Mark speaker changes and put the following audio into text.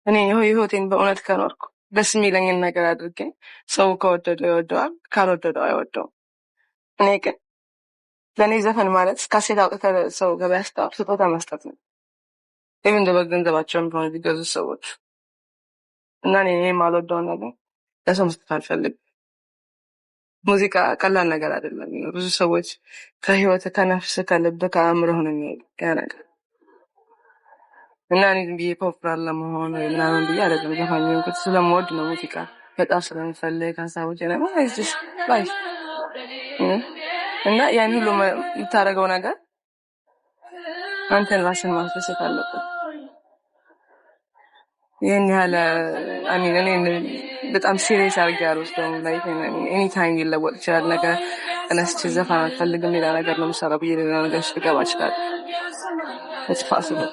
Speaker 1: እኔ ህይወቴን በእውነት ከኖርኩ፣ ደስ የሚለኝን ነገር አድርጌ፣ ሰው ከወደደው ይወደዋል፣ ካልወደደው አይወደውም። እኔ ግን ለእኔ ዘፈን ማለት ካሴት አውጥተህ ሰው ገበያ ስታወር ስጦታ መስጠት ነው። Even በገንዘባቸውም ቢሆን ቢገዙ ሰዎች። እና እኔ የማልወደውን ነገር ለሰው መስጠት አልፈልግም። ሙዚቃ ቀላል ነገር አይደለም። ብዙ ሰዎች ከህይወት፣ ከነፍስ፣ ከልብ፣ ከአእምሮህ ነው የሚሄድ ያ ነገር። እና እኔ ዝም ብዬ popular ለመሆን ወይ ምናምን ብዬ አይደለም ዘፋኝ የሆንኩት። ስለምወድ ነው፣ ሙዚቃ በጣም ስለምፈልግ፣ ሀሳቦች life እና ያን ሁሉ የምታደርገው ነገር አንተን ራስን ማስደሰት አለበት። ይህን ያህል I mean እኔ በጣም serious አድርጌ አልወስደውም። Like anytime ሊለወጥ ይችላል። ነገር ተነስቼ ዘፈን አልፈልግም፣ ሌላ ነገር ነው የምሰራው ብዬ ሌላ ነገር ውስጥ ልገባ እችላለሁ። It's possible.